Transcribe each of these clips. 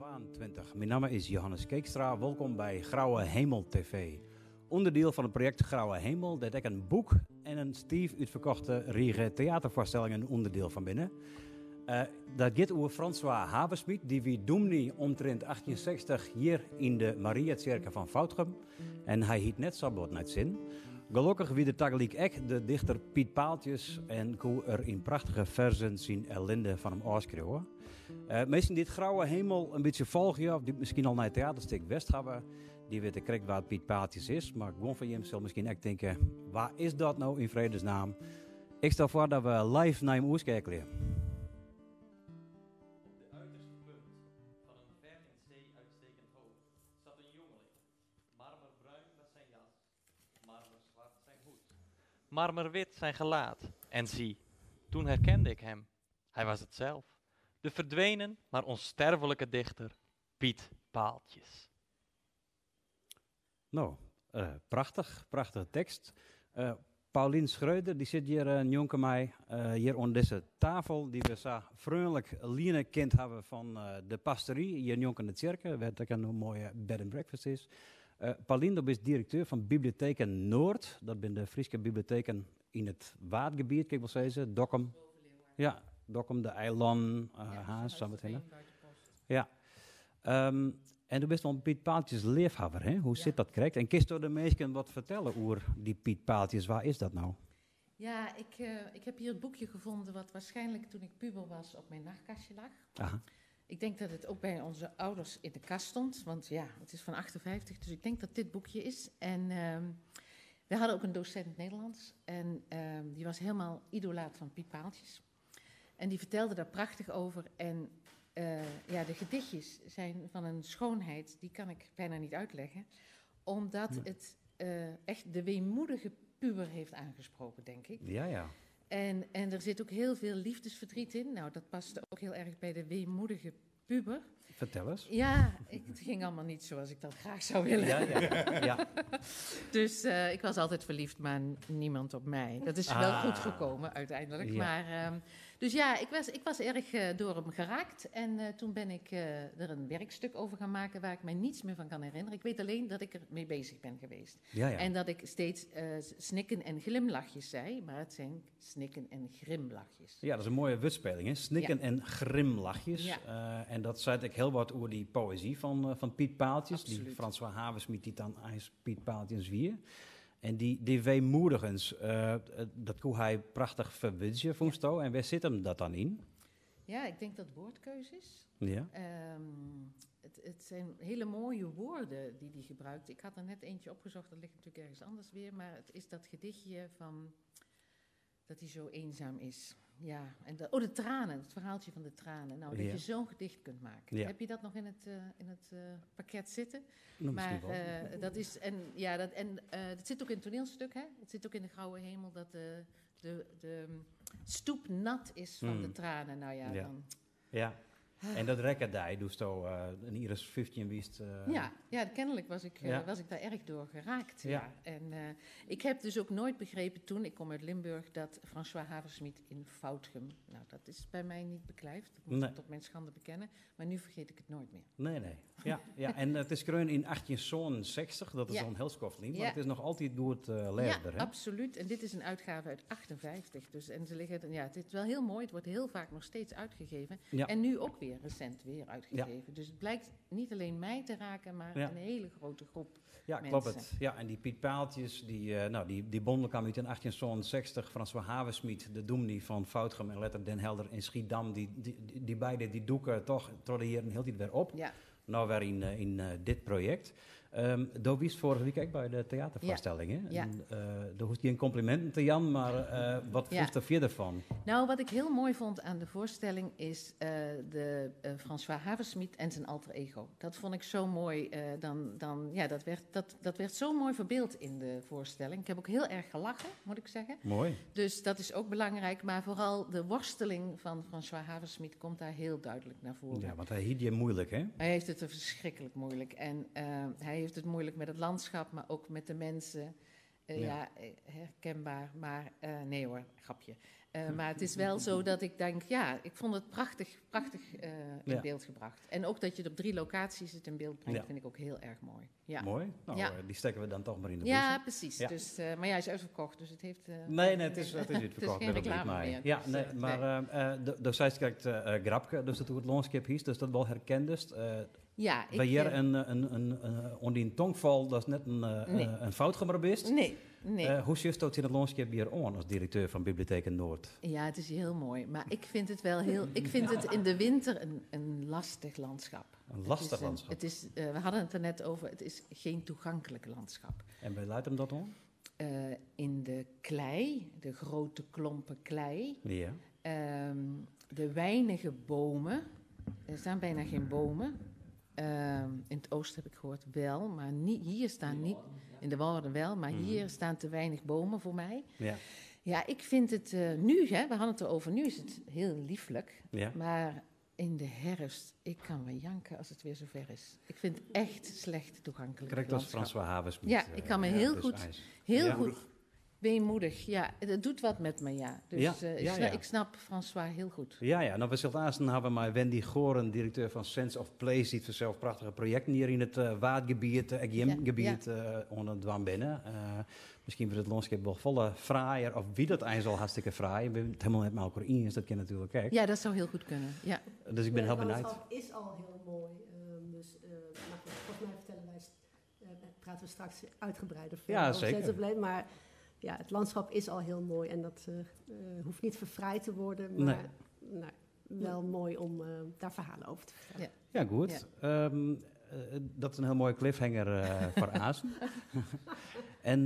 2022. Myn namme is Johannes Keekstra. Wolkom by Grauwe Hemel TV. Ûnderdiel fan it projekt Grauwe Hemel, dêr't ek in boek en in stiif útferkochte rige teaterfoarstellingen ûnderdiel fan binne. Eh, dat giet oer François Haverschmidt, dy wie dûmny omtrint 1860 hjir yn de Mariatsjerke fan Foudgum. En hy hie it net sa bot nei 't sin. Gelokkich wie der tagelyk ek de dichter Piet Paaltjes en koe er yn prachtige ferzen syn ellinde fan him ôfskriuwe. Eh, minsken dy't Grauwe Hemel in bytsje folgje of dy't miskien al nei it teaterstik west hawwe, dy witte krekt wa't Piet Paaltjes is. Mar guon fan jim sil miskien ek tinke, wa is dat no yn fredesnaam? Ik stel foar dat we live nei him oerskeakelje. Op de uiterste punt van een ver in zee uitstekend hoofd zat een jongeling. Marmerbruin was zijn jas, marmerzwart zijn hoed, marmerwit zijn gelaat. En zie, toen herkende ik hem. Hij was het zelf. De verdwenen, maar onsterfelijke dichter Piet Paaltjes. No, eh, prachtich, prachtige tekst. Eh, Paulien Schreuder, dy sit hjir eh, njonken my, hjir oan dizze tafel, dy't we sa freonlik liene kind hawwe fan de pastory hjir njonken de tsjerke, wêr't ek in moaie bed and breakfast is. Paulien, do bist direkteur fan Biblioteken Noord, dat binne de Fryske biblioteken yn it Waadgebiet, kin ik wol sizze, Dokkum. Ja, Dokkum, de eilannen, Harns, sa wat hinne. Ja. En do bist wol in Piet Paaltjes leafhawwer, hè? Hoe sit dat krekt? En kinsto de minsken wat fertelle oer dy Piet Paaltjes? Wa is dat no? Ja, ik, uh, ik heb hier het boekje gevonden wat waarschijnlijk toen ik puber was op mijn nachtkastje lag. Aha. Ik denk dat het ook bij onze ouders in de kast stond, want ja, het is van 58, dus ik denk dat dit boekje is. En uh, we hadden ook een docent Nederlands en uh, die was helemaal idolaat van Piet Paaltjes. En die vertelde daar prachtig over. En uh, ja, de gedichtjes zijn van een schoonheid, die kan ik bijna niet uitleggen. Omdat nee. het uh, echt de weemoedige puber heeft aangesproken, denk ik. Ja, ja. En er zit ook heel veel liefdesverdriet in. Nou, dat past ook heel erg bij de weemoedige puber. Fertel ris. Ja, het ging allemaal niet zoals ik dat graag zou willen. Ja. Dus ik was altijd verliefd, maar niemand op mij. Dat is wel goed gekomen uiteindelijk. Maar, dus ja, ik was erg door hem geraakt. En toen ben ik er een werkstuk over gaan maken waar ik mij niets meer van kan herinneren. Ik weet alleen dat ik er mee bezig ben geweest. En dat ik steeds snikken en glimlachjes zei, maar het zijn snikken en grimlachjes. Ja, dat is in moaie wurdspeling, hè? Snikken en grimlachjes. Ja. En dat seit ek hiel wat oer dy poëzy fan Piet Paaltjes. Dy François Haverschmidt, dy't dan eins Piet Paaltjes wie. En dy weemoedigens, dat koe hy prachtich ferwurdzje, fûnsto. En wêr sit him dat dan yn? Ja, ik denk dat het woordkeuze is. Het zijn hele mooie woorden die hij gebruikt. Ik had er net eentje opgezocht, dat ligt natuurlijk ergens anders weer. Maar het is dat gedichtje van dat hij zo eenzaam is. Ja, en oh, de tranen, het verhaaltje van de tranen. Nou, dat je zo'n gedicht kunt maken. Ja. Heb je dat nog in het pakket zitten? Nou, Maar miskien wol. Dat is, en ja, dat, en dat zit ook in het toneelstuk, hè? Het zit ook in de Grauwe Hemel dat de stoep nat is van de tranen. Nou ja, dan. Ja. En dat rekke dy, doe'tsto in jier as 15 wiest? Ja, kennelijk was ik daar erg door geraakt. Ja. En ik heb dus ook nooit begrepen toen, ik kom uit Limburg, dat François Haverschmidt in Foudgum, nou dat is bij mij niet beklijfd, dat moet Nee. ik tot mijn schande bekennen, maar nu vergeet ik het nooit meer. Nee. Ja. En it is skreaun yn 1867, dat is al in hiel skoft lyn, mar it is noch altyd goed lêsber, hè? Absoluut. En dit is een uitgave uit 58. Dus, en ze liggen, ja, het is wel heel mooi, het wordt heel vaak nog steeds uitgegeven. En nu ook weer recent weer uitgegeven. Dus het blijkt niet alleen mij te raken, maar een hele grote groep Ja, mensen. klopt. Ja, en dy Piet Paaltjes, dy, nou, dy bondel kaam út yn 1867. François Haverschmidt, de dûmny fan Foudgum en letter Den Helder en Schiedam, dy beide dy dûke dochs troch de jierren hieltyd wer op. No wer yn dit projekt. Do wiest foarige wike ek by de teaterfoarstelling, hè? Ja. En do hoechst gjin kompliminten te jaan, mar wat fynst der fierder fan? Nou, wat ik heel mooi vond aan de voorstelling is de François Haverschmidt en zijn alter ego. Dat vond ik zo mooi. Dan, ja, dat werd zo mooi verbeeld in de voorstelling. Ik heb ook heel erg gelachen, moet ik zeggen. Moai. Dus dat is ook belangrijk. Maar vooral de worsteling van François Haverschmidt komt daar heel duidelijk naar voren. Ja, want hy hie it hjir muoilik, hè? Hij heeft het er verschrikkelijk moeilijk. En hij heeft het moeilijk met het landschap, maar ook met de mensen. Ja, herkenbaar, maar nee hoor, grapje. Maar het is wel zo dat ik denk, ja, ik vond het prachtig, prachtig in beeld gebracht. En ook dat je het op drie locaties het in beeld brengt, vind ik ook heel erg mooi. Ja. Mooi. Nou, die stekken we dan toch maar in de Ja, bus. Precies. Ja. Dus, maar ja, hij is uitverkocht, dus het heeft... Nee, het is Het is uitverkocht. geen Dat weet reclame mij. meer. Ja, Dus, nee, maar nee. De zij krijgt grapke, dus dat hoe het landschap is, dus dat wel herkend is. Ja, ik, Bij hier een onder die tongval, dat is net Nee. een fout gemaakt. Nee, nee. Hoe zit dat in het landschap hier aan als directeur van Bibliotheek Noord? Ja, het is heel mooi. Maar ik vind het wel heel. Ik vind het in de winter een lastig landschap. Een Het lastig is landschap. Het is, we hadden het er net over, het is geen toegankelijk landschap. En waar luidt hem dat om? In de klei, de grote klompen klei. De weinige bomen. Er staan bijna geen bomen. In het oosten heb ik gehoord wel, maar niet, hier staan niet. In de Wouden wel, maar hier staan te weinig bomen voor mij. Ja, ik vind het nu, hè, we hadden het erover, nu is het heel lieflijk. Maar in de herfst, ik kan wel janken als het weer zover is. Ik vind het echt slecht toegankelijk Correct als landschap. François Havens. Ja, ik kan me heel dus goed, ijs. heel goed weemoedig. Ja, dat doet wat met me, ja. Dus ik snap François heel goed. Ja, ja. Nou, we zullen aanstaan hebben maar Wendy Goren, directeur van Sense of Place, die het zelf prachtige projecten hier in het Waadgebied, Jimgebied, onder het dwam binnen. Misschien wordt het landschap wel volle fraaier, of wie dat eigenlijk al hartstikke fraai. We zijn het helemaal net met elkaar eens, dat kan natuurlijk ook. Ja, dat zou heel goed kunnen, ja. Dus ik ben Ja, heel het benieuwd. landschap is al heel mooi. Dus, maar goed, volgens mij vertellen wij praten we straks uitgebreider verder over Sense of Place, maar ja, het landschap is al heel mooi en dat hoeft niet verfraaid te worden, maar wel mooi om daar verhalen over te vertellen. Ja, goed. Dat is een heel mooie cliffhanger voor Azen. En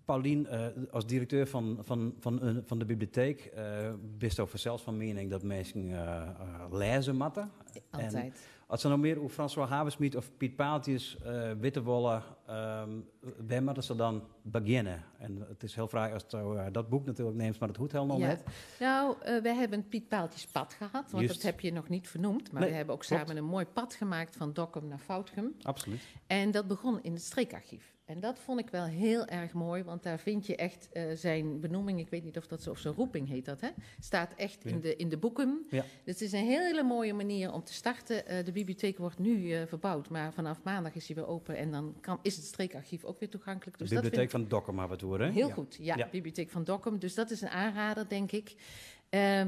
Paulien, als directeur van de bibliotheek, bist je zelfs van mening dat mensen lezen moeten. Altijd. En als ze nou meer over François Haverschmidt of Piet Paaltjes witte wollen, waar moeten ze dan beginnen? En het is heel fraai als je dat boek natuurlijk neemt, maar het hoeft helemaal net. Wij hebben een Piet Paaltjes pad gehad, want dat heb je nog niet vernoemd. Maar Nee, we hebben ook klopt. samen een mooi pad gemaakt van Dokkum naar Foudgum. En dat begon in het streekarchief. En dat vond ik wel heel erg mooi, want daar vind je echt zijn benoeming, ik weet niet of dat zo, of zijn roeping heet dat, hè? Staat echt in de boeken. Dus het is een hele mooie manier om te starten. De bibliotheek wordt nu verbouwd, maar vanaf maandag is hij weer open en dan is het streekarchief ook weer toegankelijk. Dus de dat vind bibliotheek ik van Dokkum, maar wat horen, hè? Heel goed, ja, bibliotheek van Dokkum. Dus dat is een aanrader, denk ik.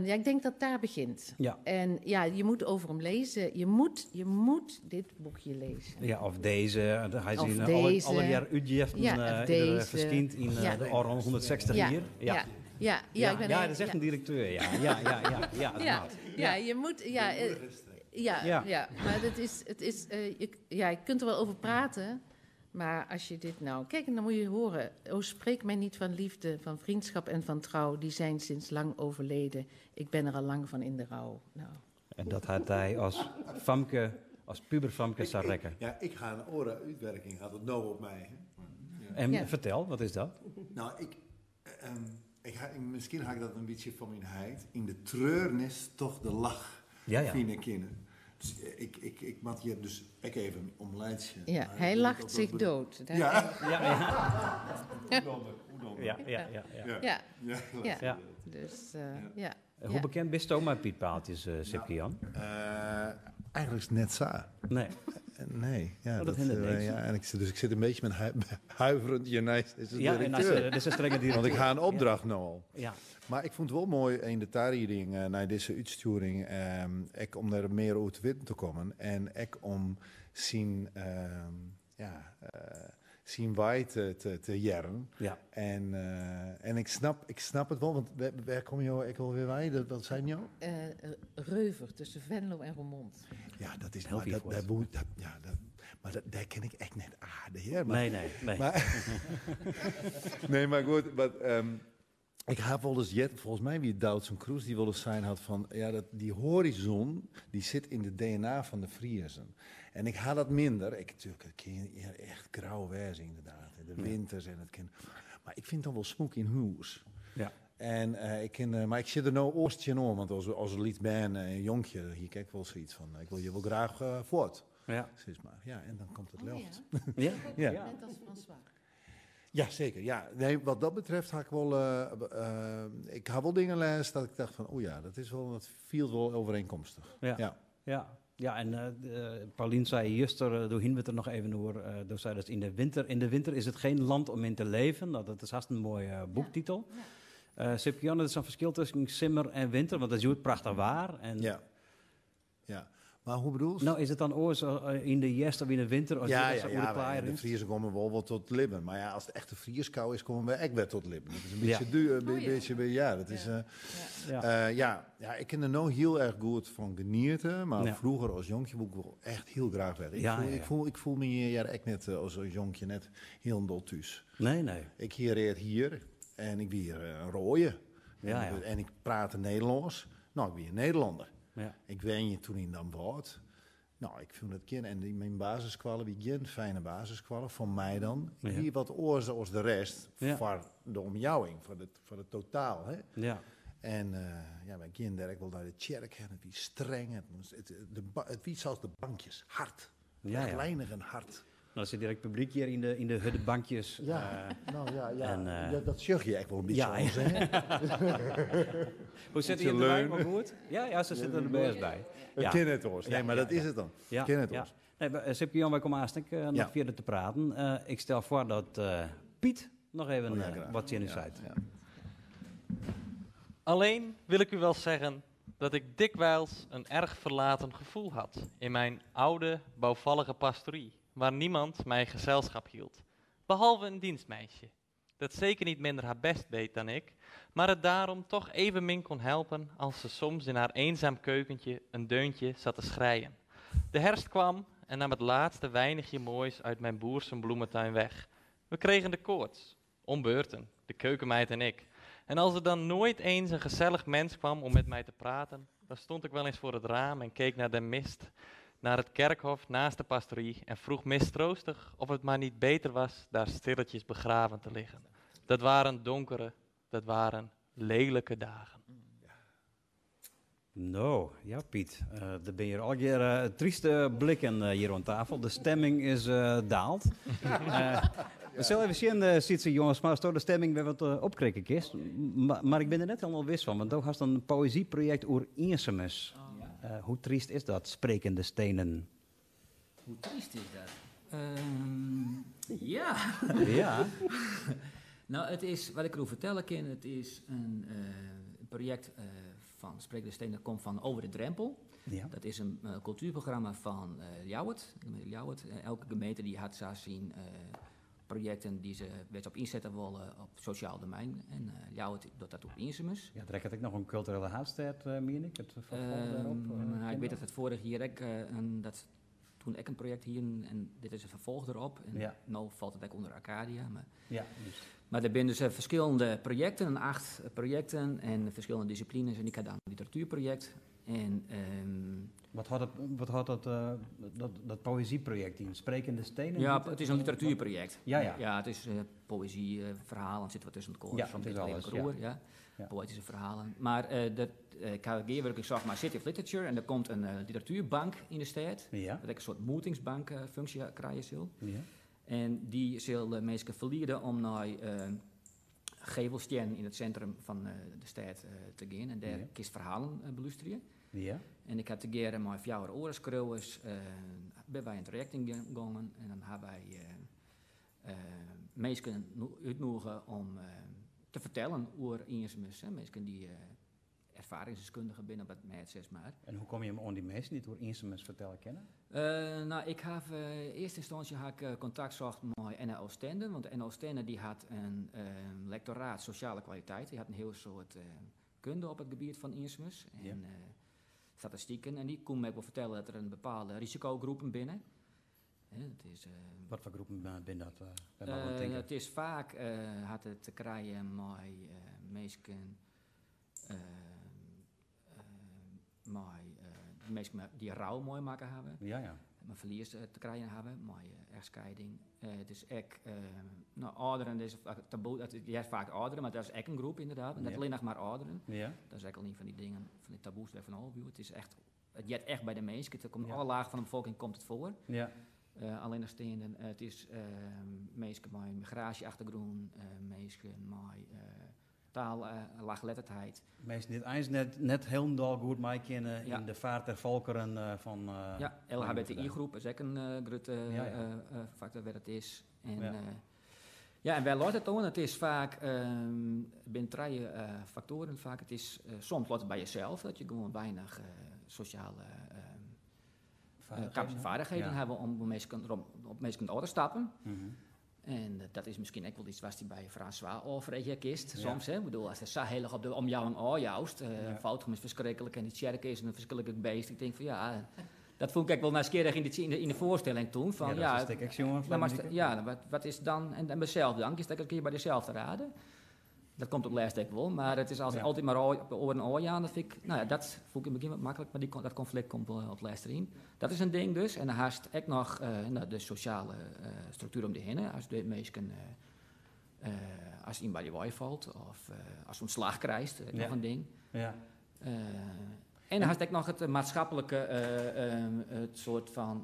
Ik denk dat daar begint. En je moet over hem lezen. Je moet dit boekje lezen. Ja, of deze. Hij is Of in deze. alle jaar uitgegeven, Ja, of iedere deze. verschijnt in de Oran 160 hier. Ja. Ja, ja, ik ben Ja, een dat is echt ja. een directeur. Ja, ja, ja, ja, ja, dat Ja, maat. ja, je moet, ja, De moedige streek. ja, ja, maar dat is, het is, je, ja, je kunt er wel over praten. Maar als je dit nou... Kijk, en dan moet je horen. O, spreek mij niet van liefde, van vriendschap en van trouw. Die zijn sinds lang overleden. Ik ben er al lang van in de rouw. Nou. En dat had hij als famke, als puber famke zou rekken. Ja, ik ga een oren uitwerking, gaat het nou op mij. Hè? Ja. En vertel, wat is dat? Nou, ik ga, misschien ga ik dat een beetje van mijn heid. In de treurnis toch de lach vinden kennen. Dus ik moet hier dus ik even omleidje. Ja, Maar hij ik lacht dat zich dat dood. Daar Ja. heb ik- Ja, ja. Hoe dan? Hoe dan? Ja, ja, ja, ja. Ja. Ja. Ja, Ja. laat Ja. Dus Ja. ja. Hoe Ja. bekend bist je met Piet Paaltjes, Sipke Jan? Eigenlijk is het net zo. Nee. Nee, ja, Oh, dat dat, hindert niks. ja, en ik zit, dus ik zit een beetje met huiverend je neus is de Ja, en als, directeur. dit is een strenge directeur. Want ik ga een opdracht nou al. Ja. Maar ik vond het wel mooi in de tariering naar deze uitsturing, ik om daar meer over te weten te komen en ik om zien wij te jaren. En ik snap het wel, want waar kom je ik alweer bij? Dat zijn jou? Reuver, tussen Venlo en Roermond. Ja, dat is Heel maar vier dat, woord. dat moet, dat, ja, dat, maar dat, daar ken ik echt net aardig, hè? Maar, Nee, nee, nee. Maar, nee, maar goed, maar, ik heb wel eens jet, volgens mij wie Doutzen Kroes die wel eens zijn had van, ja, dat, die horizon die zit in de DNA van de Friesen. En ik haal dat minder. Ik natuurlijk, het kan je echt grauw wezen inderdaad. De winters en het kan. Maar ik vind dan wel smoek in huis. En ik ken, maar ik zit er nou oorstje om, want als een lied ben, een jonkje, hier kijk ik wel zoiets van, ik wil je wel graag voort. Zeg maar. Ja, en dan komt het Oh, lucht. ja. Ja? Ja. Net als François. Ja, zeker. Ja. Nee, wat dat betreft had ik wel, ik had wel dingen lezen dat ik dacht van, oh ja, dat is wel, dat viel wel overeenkomstig. Ja. Ja. Ja, en Paulien zei juster, door we het er nog even over, door zei dat in de winter is het geen land om in te leven. Nou, dat is haast een mooie boektitel. Sipke Jan, er is een verschil tussen simmer en winter, want dat is het prachtig waar. En Ja. Ja. Maar hoe bedoel je? Nou, is het dan oors in de jest of in de winter? Als Ja, je ja, dat zo ja, oer de wij klaar in de is? Friese komen wel wat tot libben. Maar ja, als het echt de vrieskou is, komen we echt weer tot libben. Dat is een beetje duur, een beetje, ja, dat is, ja, ja, ik ken er nou heel erg goed van genieten, maar vroeger als jonkje wil ik wel echt heel graag weg. Ik voel me hier, ja, echt net als jonkje net heel dol thuis. Nee, nee. Ik hier reed hier en ik ben hier een rooie. En ik praat Nederlands. Nou, ik ben een Nederlander. Ik wen je toen in Damwâld. Nou, ik vind dat kind en die, mijn basiskwallen, wie geen fijne basiskwallen, van mij dan. Ik wie wat oors als de rest voor de omjouwing, voor het totaal. Hè? En ja, mijn kinderen, ik wil naar de kerk, hè, het wie streng, het moest, het, de ba-, het wie zelfs de bankjes, hard. Rechtlijnig en hard. Nou, zit direct publiek hier in de huddebankjes. Ja, nou ja, ja. Dat zucht je echt wel een beetje ons, hè? Hoe zit Beetje hij erbij, leun. maar goed? Ja, ja, ze zitten er best bij. Het ken het hoor. Nee, maar dat is het dan. Ken het hoor. Nee, maar Sipke Jan, wij komen haast ik nog verder te praten. Ik stel voor dat Piet nog even, Oh, ja, graag. wat zin in zei. Alleen wil ik u wel zeggen dat ik dikwijls een erg verlaten gevoel had in mijn oude, bouwvallige pastorie, waar niemand mij gezelschap hield, behalve een dienstmeisje, dat zeker niet minder haar best deed dan ik, maar het daarom toch evenmin kon helpen als ze soms in haar eenzaam keukentje een deuntje zat te schreien. De herfst kwam en nam het laatste weinigje moois uit mijn boerse bloementuin weg. We kregen de koorts, om beurten, de keukenmeid en ik. En als er dan nooit eens een gezellig mens kwam om met mij te praten, dan stond ik wel eens voor het raam en keek naar de mist, naar het kerkhof naast de pastorie en vroeg mistroostig of het maar niet beter was daar stilletjes begraven te liggen. Dat waren donkere, dat waren lelijke dagen. Nou, ja Piet, er ben hier al een keer trieste blikken hier aan tafel. De stemming is daald. We zullen even zien, Sietse jongens, maar als de stemming weer wat opkrikken kist. Maar ik ben er net helemaal wist van, want ook had een poëzieproject oer Eensumus. Hoe triest is dat, sprekende stenen? Hoe triest is dat? Ja. Nou, het is, wat ik erover vertellen kan, het is een project van Sprekende Stenen, dat komt van Over de Drempel. Dat is een cultuurprogramma van Ljouwert. De gemeente Ljouwert. Elke gemeente die had zo zien projecten die ze werd op inzetten willen op sociaal domein. En Ljouwert doet dat op Eensumus. Ja, daar had ik nog een culturele haatstad, meen ik, het vervolg daarop, Ik ken weet dat? dat het vorig jaar ook een, dat toen ik een project hier en dit is een vervolg erop. En nu valt het ook onder Arcadia. Maar, maar er zijn dus verschillende projecten, 8 projecten en verschillende disciplines. En ik had dan een literatuurproject. En Wat had dat poëzieproject in? Sprekende stenen? Ja, Niet het, het is een literatuurproject. Ja, het is poëzie, verhalen, zit wat tussen het koor. Ja, soms het is zit alles, het roer, ja. ja. Poëtische verhalen. Maar dat ik had een keer zag maar City of Literature en er komt een literatuurbank in de stad. Dat ik een soort moetingsbank functie krijgen zal. En die zal de mensen verliezen om naar gevelstenen in het centrum van de stad te gaan en daar kist verhalen beluisteren. En ik had te geren met jouw orenskreeuwers ben wij een traject ingegaan en dan hebben wij mensen uitnodigen om te vertellen over Eensumus, hè. Mensen die ervaringsdeskundigen binnen op het met, zeg maar. En hoe kom je hem aan die mensen die het over Eensumus vertellen kennen? Nou, ik heb in eerste instantie had ik contact gezocht met NL Oostende, want NL Oostende die had een lectoraat sociale kwaliteit. Die had een heel soort kunde op het gebied van Eensumus en, statistieken. En die kon mij wel vertellen dat er een bepaalde risicogroepen binnen. Hè, dat is Wat voor groepen binnen dat bij mij wel denken? Het is vaak had het te krijgen met mensen met mensen die rouw mooi maken hebben. Maar verlies te krijgen hebben, met echtscheiding. Het is echt nou, ouderen, dat is vaak taboe, dat is, je hebt vaak ouderen, maar dat is echt een groep inderdaad. En dat alleen nog maar ouderen. Dat is echt al een van die dingen, van die taboes van Albuur. Het is echt, het jet echt bij de mensen. Het komt alle lagen van de bevolking komt het voor. Allinnichsteanden, it is minsken mei in migraasje-achtergrûn, minsken mei taal, laaggeletterdheid. Minsken dy't eins net hielendal goed meikinne yn de vaart der volkeren fan. Ja, LHBTI-groep is ek in grutte faktor wêr it is. En ja, en wêr leit it oan? It is faak, it binne trije faktoaren faak. It is soms leit it by jesels, dat je gewoan weinich sosjale vaardigheden hawwe om minsken, op minsken ôf te stappen. En dat is miskien ek wol iets watst dy by François ôffreegje kinst, soms. Hè? Ik bedoel, ast sa heel erg op de omjouwing ôfjoust, Foudgum is ferskriklik en dy tsjerke is in ferskriklik beest. Ik tink fan ja, dat fûn ik ek wol nijsgjirrich yn de foarstelling toen. Fan, ja, dat is ek sjoen. Dan moatst, ja, wat is dan, en mysels dan, kinst ek in kear by dysels te rade. Dat komt op lêst ek wol, mar it is altyd mar op de oaren ôfjaan. Dat fyn ik, nou ja, dat fûn ik yn it begjin wat maklik, mar dat konflikt komt wol op lêst deryn. Dat is in ding dus. En dan hast ek noch nou, de sosjale struktuer om dy hinne. As de minsken, as ien by dy wei falt of as ûntslach krijst, ek noch in ding. En dan hast ek noch it maatskiplike, it soart fan,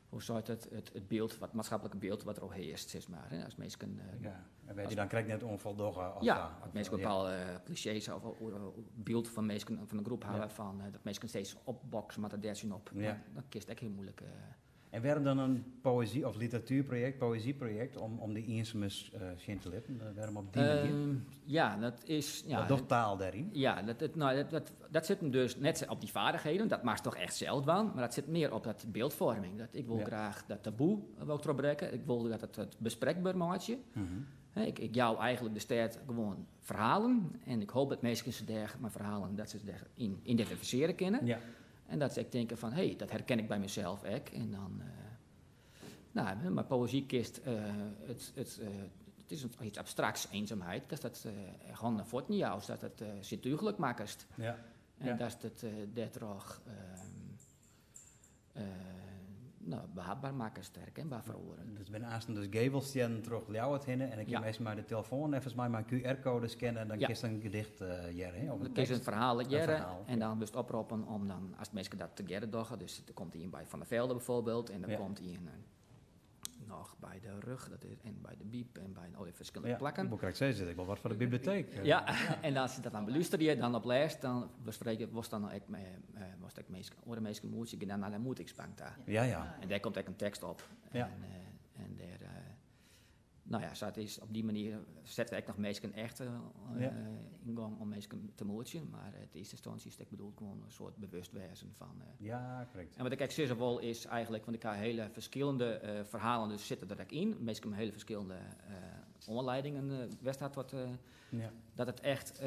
hoe seit it, it byld, wat maatskiplike byld wat der al hearst, sis mar. Hè? As minsken, Ja, en wêr't dy dan krekt net oan foldogge. Of ja, as minsken bepaalde klisjees of byld fan minsken fan in groep hawwe, fan dat minsken steeds opbokse moatte dêr tsjinop, dan kinst ek hiel muoilik. En wêrom dan in poëzy- of literatuerprojekt, poëzyprojekt, om dy iensumens sjen te litten? Wêrom op dy manier? Ja, dat is, ja, Wat docht taal dêryn? Ja, dat, nou, dat sit him dus net op dy vaardigheden, dat moatst toch echt sels dwaan, mar dat sit mear op dat byldfoarming. Dat ik wol graach dat taboe wol trochbrekke, ik wol dat it besprekber meitsje. Ik jou eigentlik de stêd gewoan ferhalen en ik hoop dat minsken se dêr mei ferhalen, dat se dêr yn identifisearje kinne. En dat se ek tinke fan, hé, dat herken ik by mysels ek. En dan, nou, mei poëzy kinst it is iets abstrakts, eenzaamheid, dat dat hannen en fuotten joust, dat it zintuigelijk makkest. En datst it dêrtroch no, behapber makkest, herkenbaar foar oaren. Dus binne aansten dus gevelstiennen troch Ljouwert hinne en dan kin minsken mei de telefoan neffens my mei in QR-koade scanne en dan kinst in gedicht hearre, hè? Of in Dan kinst in tekst. ferhaal Een hearre verhaal, en dan wurdst oproppen om dan, as minsken dat tegearre dogge, dus der komt ien by Van der Velde bijvoorbeeld en dan komt ien noch by de Rug, dat is, en by de Biep en by al die ferskillende plakken. Ik wol krekt sizze, ik wol wat foar de biblioteek. Ja, en as se dat dan belústerje, dan op lêst, dan wurdst frege, wolst dan ek mei, wolst ek minsken, oare minsken moetsje, gean dan nei de moetingsbank ta. En dêr komt ek in tekst op. En dêr, nou ja, sa it is, op dy manier sette we ek noch minsken echt yn gong om minsken te moetsjen, mar yn earste ynstânsje is it ek bedoeld gewoan in soart bewustwêzen fan. Ja, krekt. En wat ik ek sizze wol is eigentlik, want ik ha hele ferskillende ferhalen, dus sitte der ek yn, minsken mei hele ferskillende oanleidingen west hat wat, dat it echt,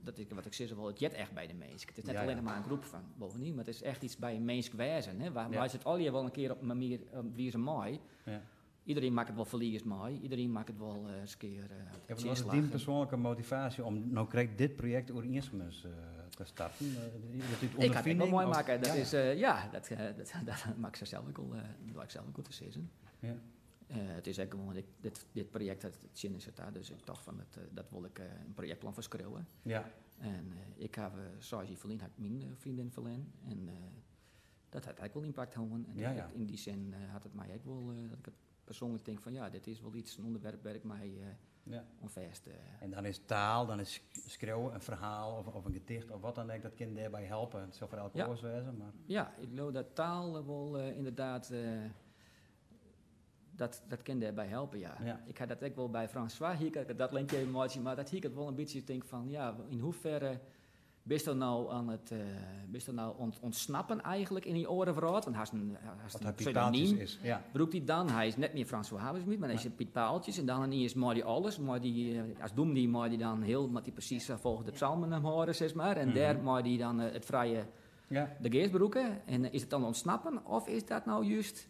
dat ik, wat ik sizze wol, it heart echt by de minsk. It is net allinnich mar in groep fan bovendien, mar it is echt iets by in minsk wêzen. Hè? Wy sit allegear wol in kear op in manier, op wize mei. Iedereen makket wol ferlies mei, iedereen makket wol ris in kear Ja, want wat is tsjinslaggen. dyn persoanlike motivaasje om no krekt dit projekt oer iensumens te starten? Is dat út Ik ha it ek wol ûnderfining, of? meimakke. Dat is, ja, dat mak ik sels ek wol, doar ik sels ek wol te sizzen. It is ek gewoan, ik, dit projekt dat tsjin is it ta, dus ik tocht fan dat wol ik in projektplan foar skriuwe. En ik haw 6 jier ferlyn ha ik myn freondin ferlern en dat hat ek wol ympakt hân. En yn dy sin hat it my ek wol, dat ik it persoanlik tink fan ja, dit is wol iets, in ûnderwerp wêr ik my oan fêst. En dan is taal, dan is skriuwen in ferhaal of in gedicht of wat dan ek, dat kin dêrby helpe. It sil foar elk oars wêze, mar Ja, ik leau dat taal wol ynderdaad, dat kin dêrby helpe, ja. Ik ha dat ek wol by François, hie ik dat linkje even meitsje, mar dat hie ik it wol in bytsje tink fan, ja, yn hoeferre bisto no oan it, bisto no oan it ûntsnappen eigentlik yn dy oare wrâld? Want hast hast in Piet pseudonym, is, ja. Brûkt hy dan, hy is net mear François Haverschmidt, mar dan is it Piet Paaltjes en dan iens mei dy alles, mei dy, as dûmny mei dy dan heel, moat hy presys folgens de psalmen him hâlde, sis mar, en dêr mei dy dan it frije de geast brûke. En is it dan ûntsnappen of is dat no just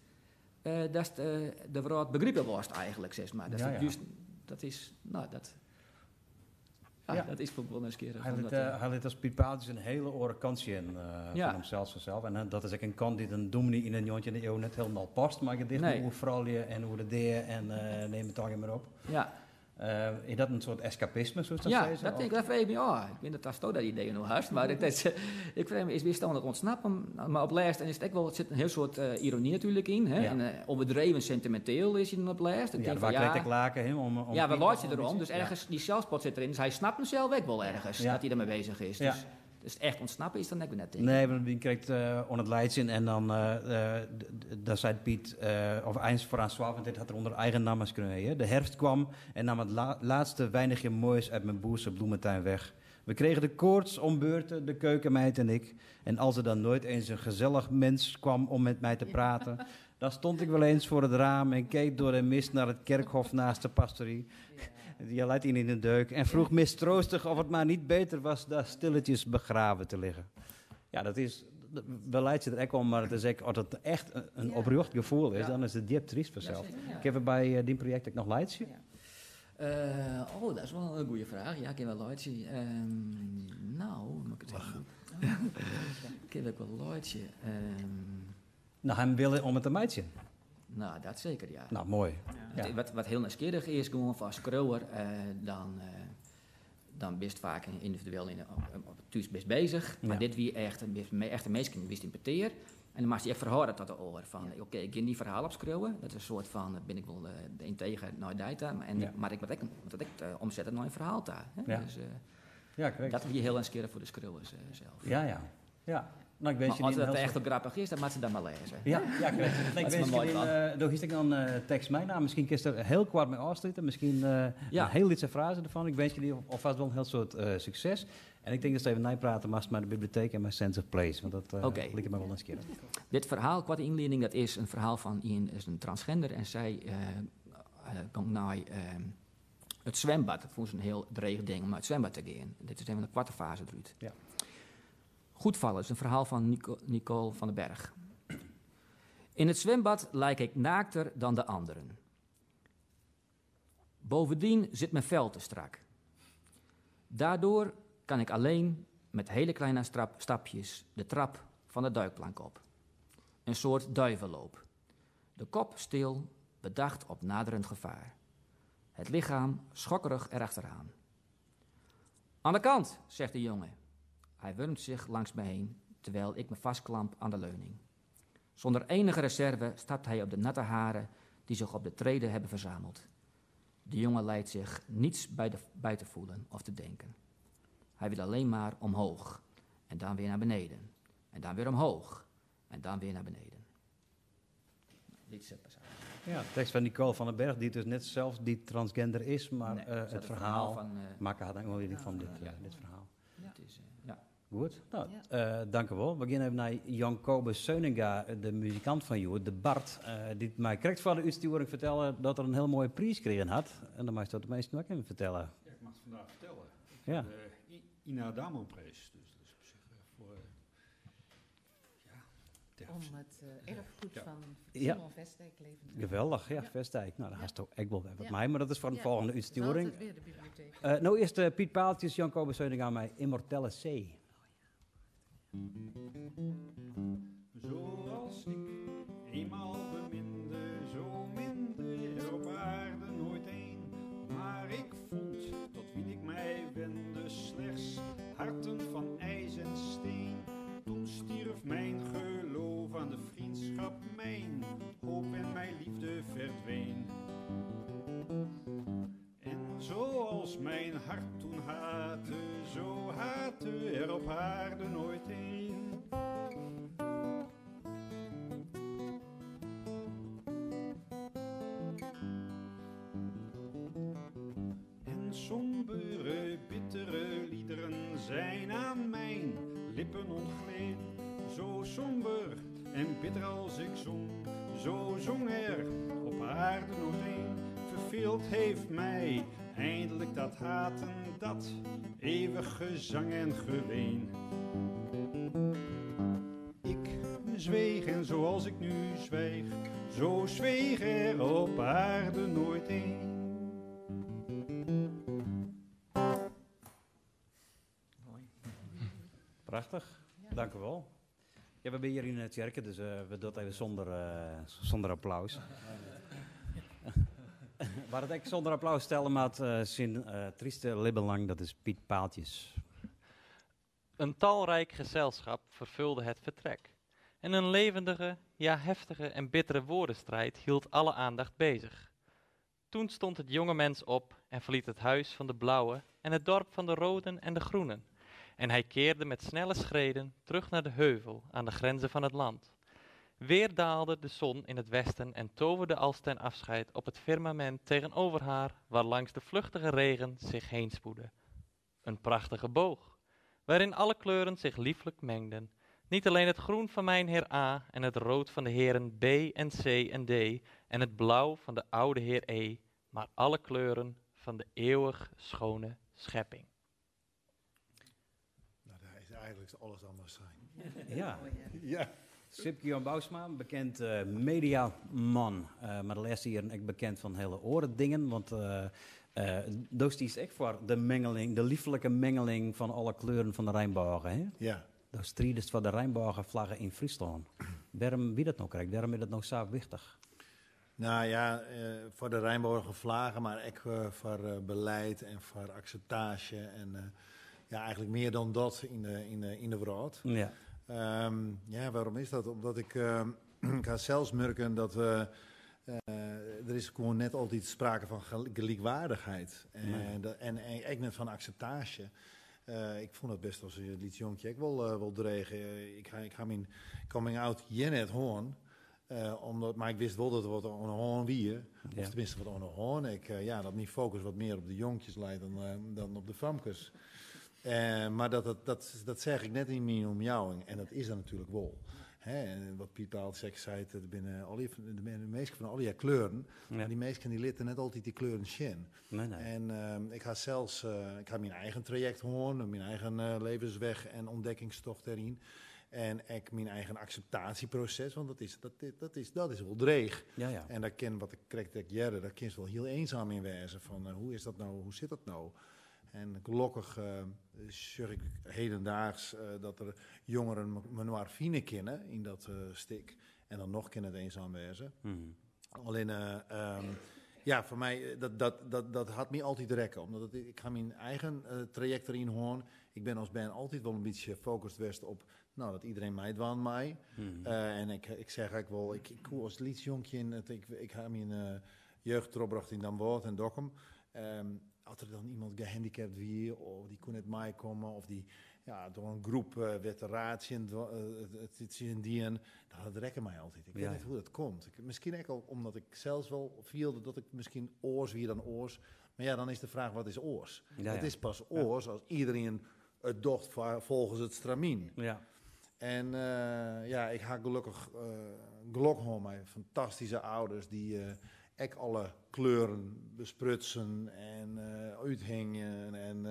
datst de wrâld begripe wolst eigentlik, sis mar. Dat just, dat is, nou, dat, ja, dat is wol nijsgjirrich. Hy lit as Piet Paaltjes in hiele oare kant sjen fan himsels fansels. En dat is ek in kant dy't in dûmny yn de njoggentjinde iuw net hielendal past, mei gedichten oer froulju en oer de dea en neam it allegear mar op. Is dat in soart eskapisme, soest dat Ja, sizze? dat tink ik, dat freegje ik my ôf. Ik wit net oftsto dat idee no hast, mar it is, ik freegje my, is wist oan it ûntsnappen? Mar op lêst en is it ek wol, it sit in hiel soad irony natuerlik yn, hè? En overdreven sentimenteel is hy dan op lêst. Ik Ja, tink fan, ja, krekt ek lake, hè, om Ja, we laitsje derom, dus ergens, dy selsspot sit deryn, dus hy snapt him sels ek wol ergens, dat hy dermei bezich is. Dus, dus echt ûntsnappen is dan ek wer net, tink ik. Nee, want dy krekt oan it laitsjen en dan, dan seit Piet, of eins François, want dit hat er ûnder eigen namme skreaun, hè. De herfst kwam en nam het laatste weinigje moois uit mijn boerse bloementuin weg. We kregen de koorts om beurten, de keukenmeid en ik. En als er dan nooit eens een gezellig mens kwam om met mij te praten, dan stond ik wel eens voor het raam en keek door de mist naar het kerkhof naast de pastorie. Die leidt ihn in een deuk en vroeg mistroostig of het maar niet beter was daar stilletjes begraven te liggen. Ja, dat is, we leiden er echt om, maar het is echt, als het echt een oprjocht gevoel is, dan is het diep triest vanzelf. Ik heb er bij die project ook nog Leidje. Oh, dat is wel een goede vraag. Ja, ik heb wel Leidje. Nou, moet ik het even Ik heb ook wel Leidje. Nou, hem willen om het te meidje. Nou, dat zeker, ja. Nou, mooi. Wat heel nieuwsgierig is, gewoon van schreeuwer, dan bist vaak individueel op het thuis best bezig. Maar dit wie echt, bist me, echt een mens bist in peteer. En dan mag je echt verhoren tot de oor van, oké, ik ga die verhaal opschreeuwen. Dat is een soort van, ben ik wel de integer naar data, maar, en, maar ik moet dat ik omzetten naar een verhaal daar. Hè? Dus Ja, correct. dat is heel nieuwsgierig voor de schreeuwers zelf. Ja, ja. Ja. Nou, ik wens Maar je als die dat een heel echt wel grappig is, dan mag ze dat maar lezen. Ja, ja, correct. Nee, ik Dat is wens maar je mooi die, van. doe ik dan tekst mij nou. Misschien kun je er heel kort mee afsluiten. Misschien een heel lietse frase ervan. Ik wens jullie alvast wel een heel soort succes. En ik denk dat ze even napraten maar met de bibliotheek en mijn sense of place. Want dat lijkt me wel eens keer. Dit verhaal, qua de inleiding, dat is een verhaal van Ian, is een transgender. En zij komt naar het zwembad. Dat vond ze een heel dreig ding om naar het zwembad te gaan. Dit is even een kwarte fase eruit. Goedvallen is een verhaal van Nicole van den Berg. In het zwembad lijk ik naakter dan de anderen. Bovendien zit mijn vel te strak. Daardoor kan ik alleen met hele kleine stapjes de trap van de duikplank op. Een soort duivenloop. De kop stil, bedacht op naderend gevaar. Het lichaam schokkerig erachteraan. Aan de kant, zegt de jongen. Hij wurmt zich langs me heen, terwijl ik me vastklamp aan de leuning. Zonder enige reserve stapt hij op de natte haren die zich op de treden hebben verzameld. De jongen lijkt zich niets bij te voelen of te denken. Hij wil alleen maar omhoog en dan weer naar beneden. En dan weer omhoog en dan weer naar beneden. Dit is het passage. Ja, de tekst van Nicole van den Berg, die dus net zelf die transgender is, maar, Nee, dat is het het verhaal verhaal van maken had eigenlijk wel van dit verhaal. Het is ja. Goed, dank u wel. We gaan even naar Jan Kobus Seuninga, de muzikant van Joer, de Bart, die mij correct voor de uitsturing vertellen dat er een heel mooie prijs gekregen had. En dan mag je dat de meesten ook even vertellen. Ja, ik mag het vandaag vertellen. Ja. De Ina Damon-prijs, dus dat is op zich voor ja, ter Om het erfgoed Ja. van Simon Vestdijk levend te houden. Geweldig, ja, Vestdijk. Nou, daar had toch ook wel wat mij, maar dat is voor de volgende Dat is uitsturing. altijd weer de bibliotheek. Nou eerst Piet Paaltjes, Jan Kobus Seuninga met Immortelle C. Zoals ik eenmaal beminde, zo minde er op aarde nooit een. Maar ik vond, tot wie ik mij wendde, slechts harten van ijs en steen. Toen stierf mijn geloof aan de vriendschap, mijn hoop en mijn liefde verdween. En zoals mijn hart toen haatte, zo haatte er op aarde nooit een. En sombere, bittere liederen zijn aan mijn lippen ontgleden. Zo somber en bitter als ik zong, zo zong er op aarde nooit een. Verveeld heeft mij eindelijk dat haten, dat eeuwig gezang en geween. Ik zweeg en zoals ik nu zwijg, zo zweeg er op aarde nooit een. Mooi. Prachtig, dank u wel. Ja, we zijn hier in het Tjerken, dus we doen het even zonder applaus. Wa't it ek sûnder applaus stelle moat, syn tryste libben lang, dat is Piet Paaltjes. Een talrijk gezelschap vervulde het vertrek. En een levendige, ja heftige en bittere woordenstrijd hield alle aandacht bezig. Toen stond het jonge mens op en verliet het huis van de blauwe en het dorp van de roden en de groenen. En hij keerde met snelle schreden terug naar de heuvel aan de grenzen van het land. Weer daalde de zon in het westen en toverde als ten afscheid op het firmament tegenover haar, waarlangs de vluchtige regen zich heen spoedde. Een prachtige boog, waarin alle kleuren zich lieflijk mengden. Niet alleen het groen van mijnheer A en het rood van de heren B en C en D en het blauw van de oude heer E, maar alle kleuren van de eeuwig schone schepping. Nou, daar is eigenlijk alles anders zijn. Ja. Ja. Sipke Jan Bousma, bekend mediaman, maar de laatste jaren ook bekend van hele oren dingen, want uh, is echt voor de mengeling, de liefelijke mengeling van alle kleuren van de Rijnbogen, hè? Ja. De strijders van de Rijnbogenvlaggen in Friesland. Waarom wie dat nou krijgt? Waarom is dat nou zo wichtig? Nou ja, voor de Rijnbogenvlaggen, maar ook voor beleid en voor acceptage en ja, eigenlijk meer dan dat in de wereld. Ja, waarom is dat? Omdat ik, ik ga zelfs merken dat er is gewoon net altijd sprake van gelijkwaardigheid. En, nee. en ook net van acceptage. Ik vond het best als een lyts jonkje ik wel dreech. Ik ga mijn coming out hier net hoorn. Omdat, maar ik wist wel dat het wat oan de hân wie. Of tenminste wat oan de hân. Ik, ja, dat mijn focus wat meer op de jonkjes leit dan op de famkes. Maar dat zeg ik net in mijn omjouwing. En dat is er natuurlijk wel. Hè, en wat Piet Paal zegt, zei het binnen al de meeste van al die kleuren. Maar die meesten die litten net altijd die kleuren zien. Nee, nee. En ik ga zelfs, ik ga mijn eigen traject horen, mijn eigen levensweg en ontdekkingstocht erin. En ik mijn eigen acceptatieproces, want dat is wel dreig. En daar ken wat ik krijg dat jaren, daar kun je wel heel eenzaam in wezen. Van hoe is dat nou, hoe zit dat nou? En gelukkig zeg ik hedendaags dat er jongeren me fine kennen in dat stik. En dan nog kan het eenzaam wezen. Alleen, ja, voor mij, dat had me altijd rekken. Omdat ik ga mijn eigen traject erin horen. Ik ben als ben altijd wel een beetje gefocust geweest op, nou, dat iedereen mij dwaan mij. En ik zeg eigenlijk wel, ik als lyts jonkje in het, ik ga mijn jeugd doorbracht in Damwâld en Dokkum. Als er dan iemand gehandicapt wie, of die kon net mij komen, of die ja, door een groep werd de raad het in die dat rekken mij altijd. Ik weet niet hoe dat komt. Ik, misschien ook al omdat ik zelfs wel voelde dat ik misschien oars wie dan oars. Maar ja, dan is de vraag, wat is oars? Het is pas oars als iedereen het docht volgens het stramien. En ja, ik ga gelukkig geluk mijn fantastische ouders die ik alle kleuren besprutsen en uithingen. En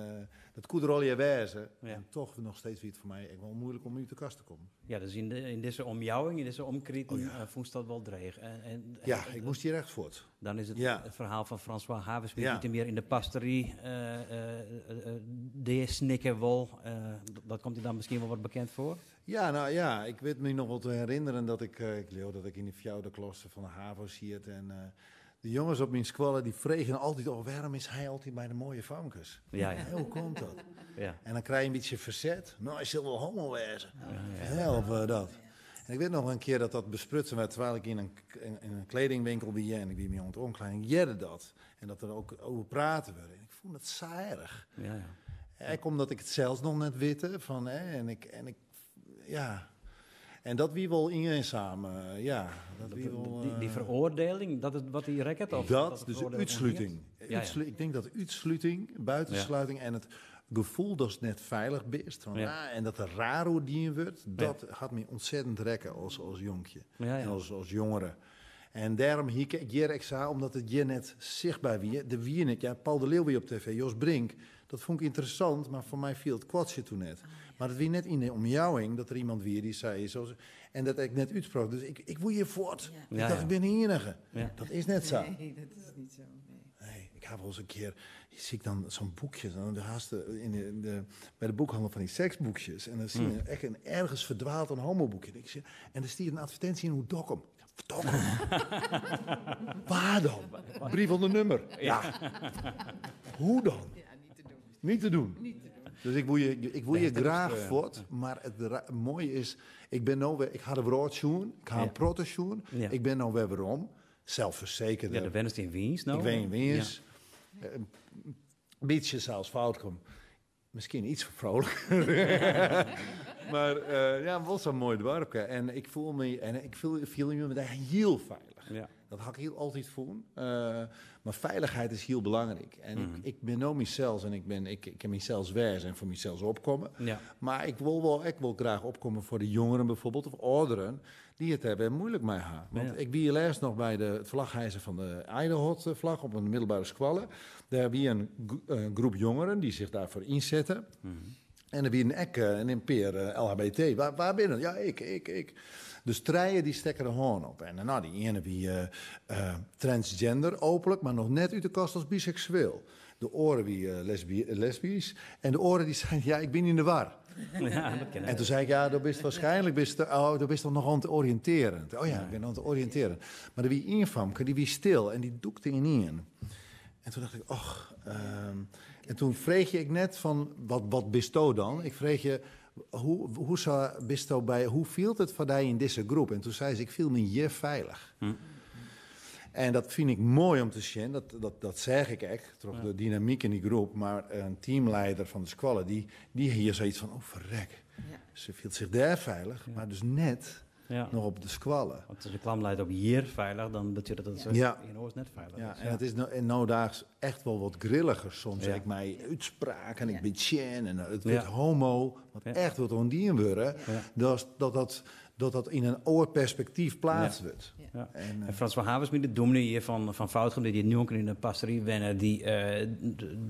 dat kon er al je wezen. En toch nog steeds weer het voor mij echt wel moeilijk om uit de kast te komen. Ja, dus in deze omjouwing, in deze omkriten, oh, ja. Vond dat wel dreig. En, ja, ik moest hier echt voort. Dan is het, het verhaal van François Haverschmidt niet meer in de pastorie. De snikken wol. Dat komt u dan misschien wel wat bekend voor? Ja, nou ja, ik weet me nog wel te herinneren dat ik, ik leer dat ik in de fjouwerde klasse van de HAVO zit en de jongens op mijn squallen die vregen altijd, oh, waarom is hij altijd bij de mooie famkes? Hoe komt dat? En dan krijg je een beetje verzet. Nou, hij zal wel homo wezen. Ja, of dat. En ik weet nog een keer dat dat besprutsen werd, terwijl ik in een kledingwinkel ben en ik wie me aan het omkleiden, dat. En dat er ook over praten werd. En ik vond het saai. Ik, omdat ik het zelfs nog net witte van, hè, en ik, ja. En dat wie wel eenzaam, ja. Dat wie wel, die veroordeling, dat is wat die racket? Of dat, dus de uitsluiting. Ik denk dat uitsluiting, buitensluiting en het gevoel dat het net veilig is. Van, ah, en dat er raar dien wordt, dat gaat me ontzettend rekken als jonkje. En als jongere. En daarom hier ik hier extra, omdat het hier net zichtbaar wie, de wie ik, ja, Paul de Leeuw weer op tv, Jos Brink, dat vond ik interessant, maar voor mij viel het kwartje toen net. Maar het wie net in de omjouwing dat er iemand weer die zei, zoals, en dat ik net uitsprak, dus ik wil hier voort. Ik dacht, ik ben de enige. Dat is net zo. Nee, dat is niet zo. Nee. Nee, ik heb wel eens een keer, zie ik dan zo'n boekje, dan de haast bij de boekhandel van die seksboekjes. En dan zie je echt een ergens verdwaald een homoboekje. En ik zie, en er stiet een advertentie in hoe Dokkum. Verdomme. Waar dan? Brief onder nummer. Ja. Hoe dan? Ja, niet te doen. Niet te doen. Niet te doen. Dus ik wil je, ik wil Nee, je dat is graag ja. voort, maar het mooie is, ik ben nou weer, ik had een broodzoen, ik had een proteszoen, ik ben nou weer waarom, zelfverzekerd. Ja, de wenst in Wiens nou. Ik ben in Wiens. Een beetje zelfs fout kom. Misschien iets vrolijker. Maar ja, wel zo'n mooi dorpje. En ik voel me, en ik voel, voel me meteen heel veilig. Dat had ik heel altijd voelen. Maar veiligheid is heel belangrijk. En ik ben nou mezelf en ik kan mezelf wezen en voor mezelf opkomen. Maar ik wil wel, ik wil graag opkomen voor de jongeren bijvoorbeeld, of ouderen, die het hebben moeilijk mee hebben. Want ik wie laatst nog bij het vlaghijzen van de Idaho-vlag op een middelbare squalle. Daar wie een groep jongeren die zich daarvoor inzetten. En er wie een ek en een peer LHBT. Waar binnen? Ja, ik, ik, ik. Dus treien die stekken de hoorn op. En nou, die ene wie transgender openlijk, maar nog net uit de kast als biseksueel. De oren wie lesbisch. En de oren die zeiden, ja, ik ben in de war. Ja, dat ken ik. En toen zei ik, ja, dat bist waarschijnlijk bist, oh, dat bist nog aan het oriënteren. Oh ja, ik ben aan het oriënteren. Maar er wie een famke, die wie stil en die doekte in een. En toen dacht ik, och. En toen vreeg je ik net van, wat bist u dan? Ik vreeg je, hoe, hoe zou, bist u bij, hoe viel het voor die in deze groep? En toen zei ze, ik viel me hier veilig. En dat vind ik mooi om te zien, dat zeg ik echt, toch de dynamiek in die groep. Maar een teamleider van de squallen, die hier zoiets van, oh verrek. Ze viel zich daar veilig, maar dus net nog op de squallen. Want als de klam leidt op hier veilig, dan betekent dat dat ze in Oost net veilig is. En het is en nou daags echt wel wat grilliger soms. Ik mij uitspraak en ik ben tjen en het wordt homo, wat echt wat ondien worden, dat, dat, dat, dat dat in een oorperspectief plaatst wordt. En En Frans van Haversmiet, de dominee hier van Foutgem, die nu ook in de pastorie wennen,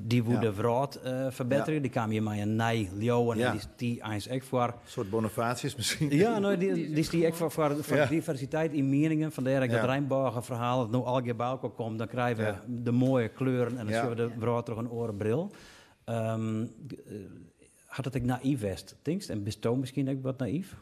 die woede wraad verbeteren. Die kwam hier maar een nij leeuwen en die die eens echt voor Een soort Bonifatius misschien. Ja, nou, die is die echt voor diversiteit in meningen. Vandaar dat ik dat Rijnbogen-verhaal, dat nou al bij elkaar komt, dan krijgen we de mooie kleuren en dan zien we de wraad terug een orenbril. Had het ik naïef west, denkst? En bestoon misschien ook wat naïef?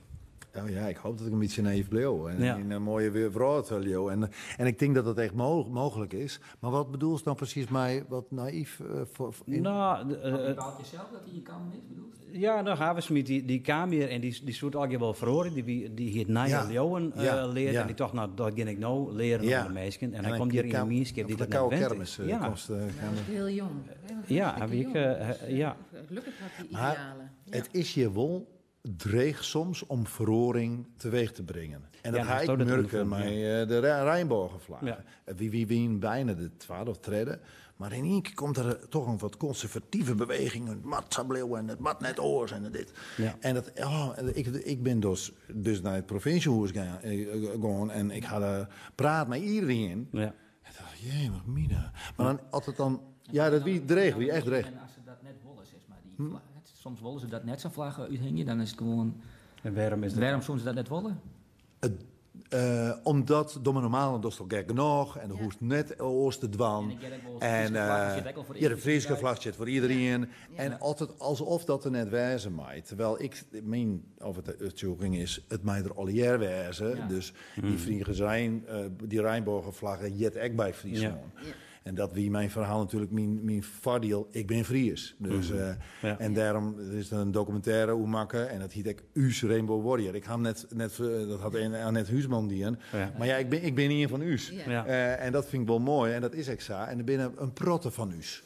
Oh ja, ik hoop dat ik een beetje naïef bleef. En in een mooie weer wraad, Leo. En ik denk dat dat echt mogelijk is. Maar wat bedoel je dan precies mij wat naïef voor in Nou, de Wat bepaalt je zelf dat hij in kamp is, bedoel je? Ja, nou, Haversmiet, die kwam hier en die soort al wel verhoren. Die hier Nije Leeuwen, leert. En die dacht, nou, dat ga ik nou leren aan de meisjes. En En hij dan komt hier in een gemeenschap die op de dat net koude went. kermis, komst, Ja, gaan hij was we. heel jong. Hij was Ja, hartstikke hij jong. ik, Dus, ja. gelukkig had hij Maar idealen. Ja. het is hier wel dreig soms om verroring teweeg te brengen. En dat Ja, ga dat ik is ook dat merken ondervonden, met, ja. de Rijnbogenvlag. Wie bijna de 12 treden. Maar in één keer komt er toch een wat conservatieve beweging. Het mat sableeuw en het mat net oors en dit. En dat, oh, en ik, ik ben dus naar het provinciehuis gaan en ik had praat met iedereen. En dacht, jee, wat mina. Maar dan altijd dan, ja, dat wie dreig, wie echt dreig. En als ze dat net willen, zeg maar, die vlag, het, soms willen ze dat net zo'n vlag uithingen, dan is het gewoon... En waarom is dat? Waarom soms dat net willen? Het omdat domme normale dat is toch gek genoeg en de hoest net oors te dwan. En ik get ook wel En, Friese vlag zit ook wel voor ja, de iedereen. Friese vlag zit voor iedereen. En altijd alsof dat er net wijze maait. Terwijl ik, mijn overtuiging is, het mij er al jaar wijze. Dus die Friese zijn, die Rijnbogenvlaggen jet ook bij Friesland. En dat wie mijn verhaal natuurlijk, mijn voordeel, ik ben Fries. En daarom is er een documentaire hoe maken en dat heet ik Uus Rainbow Warrior. Ik had net, net, dat had een, Annette Huisman die een. Maar ja, ik ben een van Uus. En dat vind ik wel mooi en dat is ik zo. En er binnen een protte van Uus.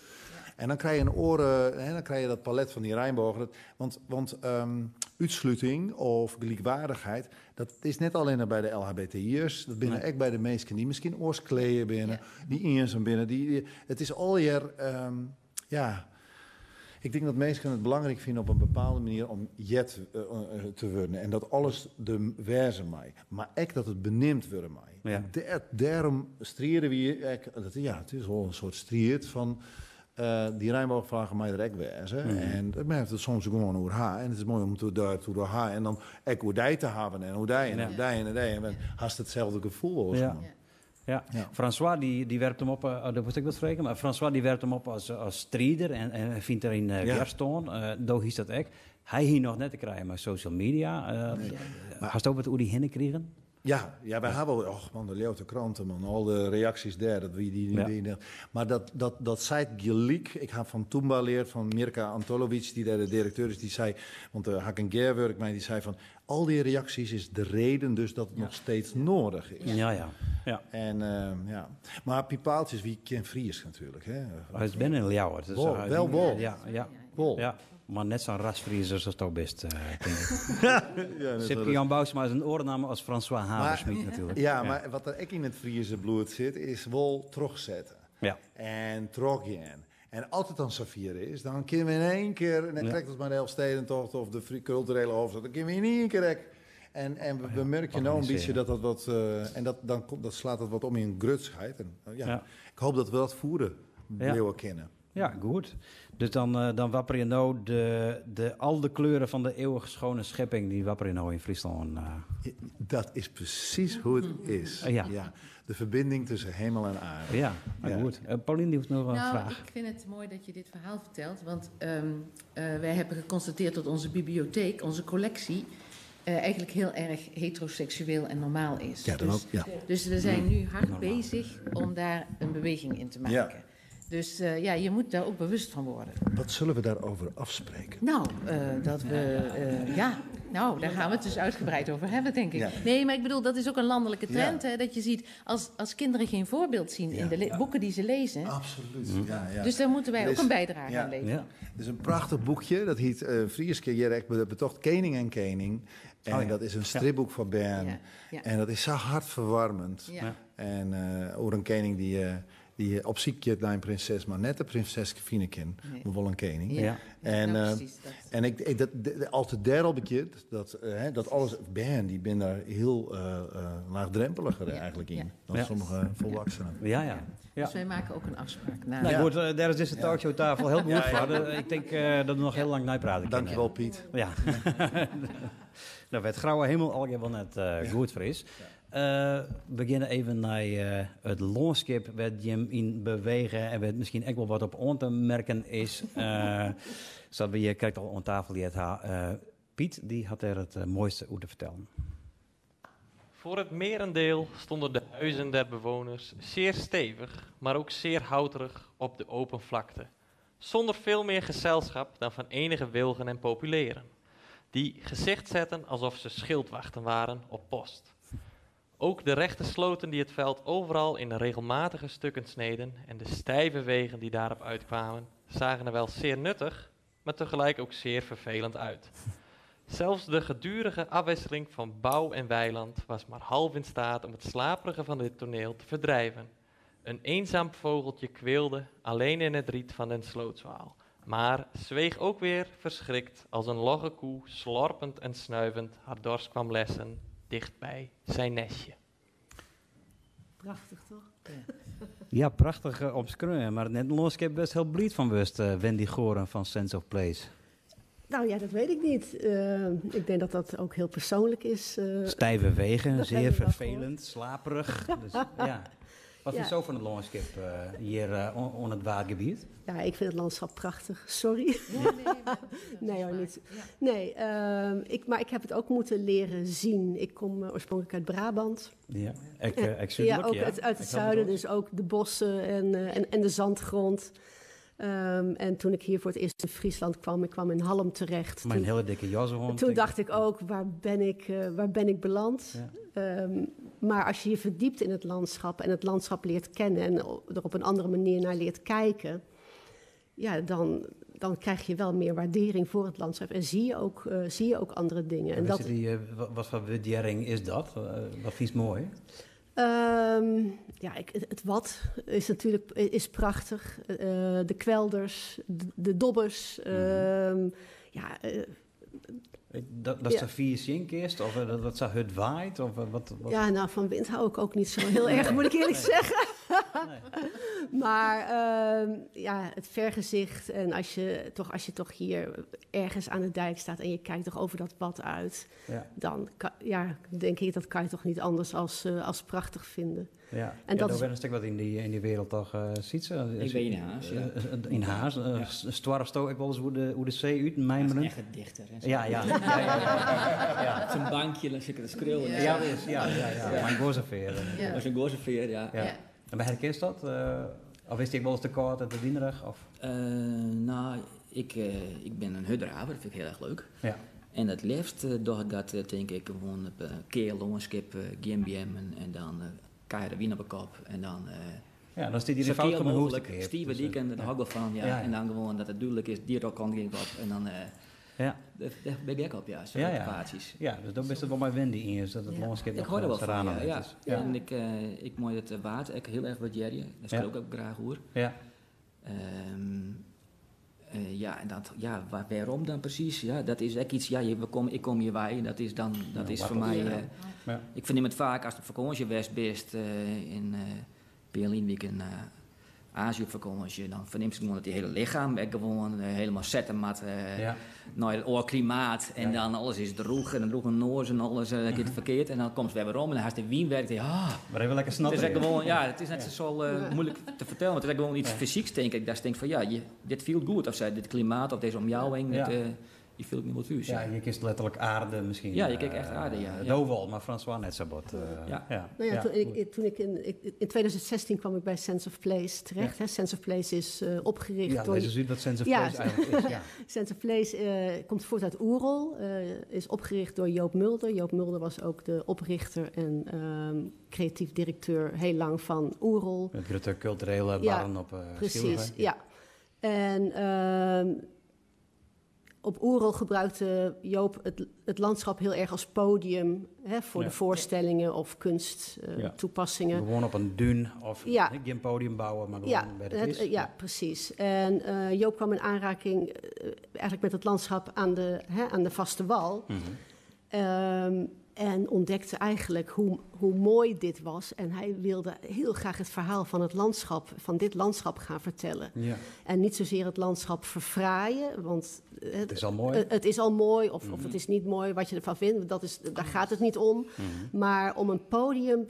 En dan krijg je een oren, hè, dan krijg je dat palet van die Rijnbogen. Dat, want uitsluiting of gelijkwaardigheid, dat is net alleen bij de L H B T I'ers. Dat binnen ook bij de meesten die misschien oorskleeën binnen, die eenzaam binnen. Het is al hier, ja. Ik denk dat mensen het belangrijk vinden op een bepaalde manier om jet te worden. En dat alles de wijze mij. Maar ook dat het benoemd worden mij. En daarom strieden we hier, ook, dat, ja, het is wel een soort strijd van... Die Rijnboogvlagen mij er ook wezen. En dat merkt het soms gewoon over haar. En het is mooi om te daar toe door haar. En dan ook hoe die te hebben en hoe die en hoe die en hoe die. En dan haast hetzelfde gevoel als man. François die werpt hem op, dat moest ik wel spreken, maar François die werpt hem op als strijder en vindt er in Gerstoon. Daar is dat ook. Hij hier nog net te krijgen met social media. Nee. Hast ook wat hoe die hinnen kregen? Ja, wij hebben wel, och man, de Ljouwerter kranten, man, al de reacties daar, dat wie die, die, die, maar dat zei gelijk. Ik heb van Tûmba leerd, van Mirka Antolovic, die daar de directeur is, die zei, want daar had ik een gearwurk mee, die zei van, al die reacties is de reden dus dat het nog steeds nodig is. En, ja. Maar Piet Paaltjes, wie kent Fries natuurlijk, hè? Hij is binnen in Ljouwert, dus Wol, hij wel wol. Ja. Wol. Ja. Maar net zo'n rasvriezer zoals het best, denk ik. Ja, net Sipke zo. Jan Bousema is een oornaam als François Haverschmidt natuurlijk. Ja, maar wat er ook in het Friese bloed zit, is wol terugzetten. En teruggaan. En altijd dan Safir is, dan kunnen we in één keer, en dan trekt het maar de Elfstedentocht of de culturele hoofdstad, dan kunnen we in één keer ek. En we merken nou een beetje dat dat wat, en dat, dan komt, dat slaat dat wat om in grutsheid. En, ja, ik hoop dat we dat voeren, blijven kennen. Ja, goed. Dus dan wapper je nou al de kleuren van de eeuwig schone schepping, die wapper je nou in Friesland. Ja, dat is precies hoe het is. Ja. De verbinding tussen hemel en aarde. Ja, maar goed. Paulien, die heeft nog wel een vraag. Ik vind het mooi dat je dit verhaal vertelt, want wij hebben geconstateerd dat onze bibliotheek, onze collectie, eigenlijk heel erg heteroseksueel en normaal is. Ja, dan ook, ja. Dus we zijn nu hard Normaal. bezig om daar een beweging in te maken. Dus je moet daar ook bewust van worden. Wat zullen we daarover afspreken? Nou dat we, ja, nou, daar gaan we het dus uitgebreid over hebben, denk ik. Nee, maar ik bedoel, dat is ook een landelijke trend, hè, dat je ziet, als kinderen geen voorbeeld zien in de boeken die ze lezen. Absoluut, ja, ja. Dus daar moeten wij ook een bijdrage aan leveren. Er is een prachtig boekje, dat heet Frieske Jerek, betocht Kening en Kening. En dat is een stripboek van Bern. En dat is zo hartverwarmend. En over een kening die op ziek naar een prinses, maar net de prinses Finekin, maar wel een kening. En, Precies, dat. en ik, ik, dat, de, de, altijd daar al bekend, dat hè, dat alles, Bern, die ben daar heel laagdrempeliger eigenlijk in dan sommige volwassenen. Dus wij maken ook een afspraak. Goed, daar is dus de talkshowtafel heel goed voor. Ik denk dat we nog heel lang napraten kunnen. Dankjewel, Piet. Ja. Nou, het grauwe hemel al wel net goed voor is. We beginnen even naar het landschap waar je in bewegen en waar misschien ook wel wat op aan te merken is. Zodat we hier kijkt al aan tafel die het ha. Piet, die had er het mooiste over te vertellen. Voor het merendeel stonden de huizen der bewoners zeer stevig, maar ook zeer houterig op de open vlakte. Zonder veel meer gezelschap dan van enige wilgen en populieren, die gezicht zetten alsof ze schildwachten waren op post. Ook de rechte sloten die het veld overal in regelmatige stukken sneden en de stijve wegen die daarop uitkwamen, zagen er wel zeer nuttig, maar tegelijk ook zeer vervelend uit. Zelfs de gedurige afwisseling van bouw en weiland was maar half in staat om het slaperige van dit toneel te verdrijven. Een eenzaam vogeltje kweelde alleen in het riet van den slootzwaal, maar zweeg ook weer verschrikt als een logge koe slorpend en snuivend haar dorst kwam lessen dicht bij zijn nestje. Prachtig, toch? Ja. Ja, prachtig omschreven, maar net los, ik heb best heel blied van wust, Wendy Goren van Sense of Place. Nou ja, dat weet ik niet. Ik denk dat dat ook heel persoonlijk is. Stijve wegen, Dat zeer heb ik wel vervelend, slaperig. Dus, ja. Wat is zo van het landschap hier on het Waadgebied? Ja, ik vind het landschap prachtig. Sorry. Ja, nee, maar dat is Nee, hoor, waar. niet. Ja. Nee, maar ik heb het ook moeten leren zien. Ik kom oorspronkelijk uit Brabant. Ja, ik zuidelijk, Ja, ook ja. uit het Ik had zuiden, het ook. dus ook de bossen en de zandgrond. En toen ik hier voor het eerst in Friesland kwam, ik kwam in Hallum terecht. Mijn hele dikke jas rond. Toen Ik dacht ik ook, waar ben ik beland? Maar als je je verdiept in het landschap en het landschap leert kennen en er op een andere manier naar leert kijken, ja, dan krijg je wel meer waardering voor het landschap en zie je ook andere dingen. En En dat wat voor waardering is dat? Wat vind je mooi? Ja, ik, het, het wat is natuurlijk is prachtig. De kwelders, de dobbers. Dat is de vier zinkist of dat zo hard waait? Of wat? Ja, nou, van wind hou ik ook niet zo heel erg, moet ik eerlijk zeggen. Nee. Maar ja, het vergezicht en als je toch hier ergens aan de dijk staat en je kijkt toch over dat wad uit, dan kan, ja, denk ik, dat kan je toch niet anders als prachtig vinden. Ja, en dat is een stuk wat in die wereld toch ziet ze. Ik ben in Harns, ja. In Harns. Ja. Stoarfsto ek wolris oer de see út, Dat is echt een dichter. Ja. Op zo'n bankje, dan zit ik te skriuwen. Ja, dat is, ja. Maar in Gozeveer. Ja. Dat is in Gozeveer, ja. Ja. En waar herkent dat? Of is die wel eens te koud en te wienerig? Of? Nou, ik ben een hurddraver, dat vind ik heel erg leuk. En het liefst doch ik dat, denk ik, gewoon op een keer lânskip, GMBM en dan keiharde wyn op de kop en dan Ja, dan stiet hier de fout mogelijk. Stive dyk en daar hou ik wel van, ja. En dan gewoon dat het duidelijk is, die kant ging op en dan daar ben ik op, ja, zo'n ja, dus dan is het wel bij Wendy in is dat het lânskip Ik hoor er wel van, ja. Ja. En ik mooi het water ook heel erg waarderen. Daar skriuw ik ook graach oer. Ja, en dat, ja, waarom dan precies? Ja, dat is echt iets, ja, ik kom hier bij en dat is dan, dat is voor mij, ik vernim het vaak als de vakantie west bist in Berlin weekend Azië op vakantie, dan verneem ik gewoon dat die hele lichaam echt gewoon helemaal zetten met naar het oorklimaat en dan alles is droog en dan droeg een noors en alles uh, verkeerd en dan komt het weer weer om en dan has de wyn werkt en ah, Maar even lekker snappen. Het is echt gewoon, ja, het is net zo moeilijk te vertellen, maar het is echt gewoon iets fysieks, denk ik. Daar denk ik van, ja, dit voelt goed of zo, dit klimaat of deze omjouwing, je voelt niet wat thuis. Ja, je kiest letterlijk aarde misschien. Ja, je kijkt echt aarde, ja. Doval, maar François net zo bot. Ja. Nou ja, toen ik in 2016 kwam ik bij Sense of Place terecht. Hè. Sense of Place is opgericht door... Ja, lees eens wat Sense of Place eigenlijk is. Ja. Sense of Place komt voort uit Oerol. Is opgericht door Joop Mulder. Joop Mulder was ook de oprichter en creatief directeur heel lang van Oerol. Het grote culturele barren op Precies, ja. En op Oerol gebruikte Joop het landschap heel erg als podium, hè, voor de voorstellingen of kunsttoepassingen. Gewoon op een dune of geen podium bouwen, maar gewoon bij de het, is. Ja, precies. En Joop kwam in aanraking eigenlijk met het landschap hè, aan de vaste wal. En ontdekte eigenlijk hoe mooi dit was. En hij wilde heel graag het verhaal van het landschap, van dit landschap gaan vertellen. En niet zozeer het landschap verfraaien, want het is al mooi. Het is al mooi of het is niet mooi, wat je ervan vindt. Daar gaat het niet om. Maar om een podium,